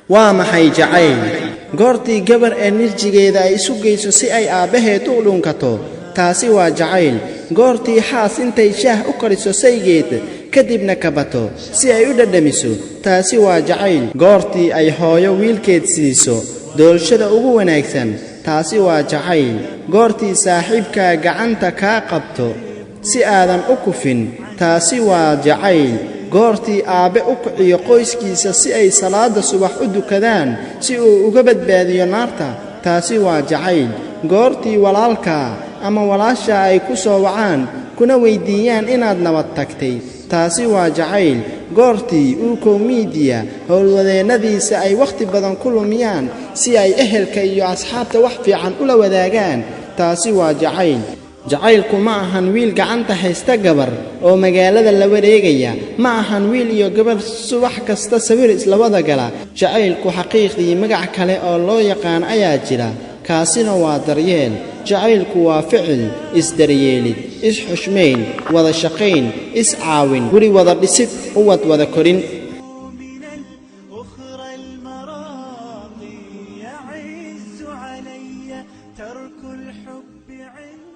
Waa maxay jacayl? Goortii gabar energy-geeda ay isu geyso si ay aabbaheed u dhunkato, taasi waa jacayl. Goortii xaas intay shaah u kariso saygeed, kadibna kabato si ay u dhadhamiso, taasi waa jacayl. Goortii ay hooyo wiilkeed siiso doolshada ugu wanaagsan, taasi waa jacayl. Goortii saaxiibkaa gacanta kaa qabto si aadan u kufin, taasi waa jacayl. Goortii aabbe u kiciyo qoyskiisa si ay salaadda subax u dukadaan, si uu uga badbaadiyo naarta, taasi waa jacayl. Goortii walaalkaa ama walaasha ay ku soo wacaan kuna weyddiiyaan inaad nabad tagtay, taasi waa jacayl. Goortii Ukow Media howlwadeennadiisa ay wakhti badan ku lumiyaan si ay ehelka iyo asxaabta wax fiican ula wadaagaan, taasi waa jacayl. Jacaylku ma ahan wiil gacanta haysta gabar oo magaalada la wareegaya. Ma ahan wiil iyo gabar subax kasta sawir isla wada gala. Jacaylku xaqiiqdii magac kale oo loo yaqaan ayaa jira, kaasina waa daryeel. Jacaylku waa ficil isdaryeelid, is-xushmayn, wada shaqayn, is-caawin, guri wada dhisid, uwad wada korin. من الأخرى المراقي يعز علي ترك الحب عند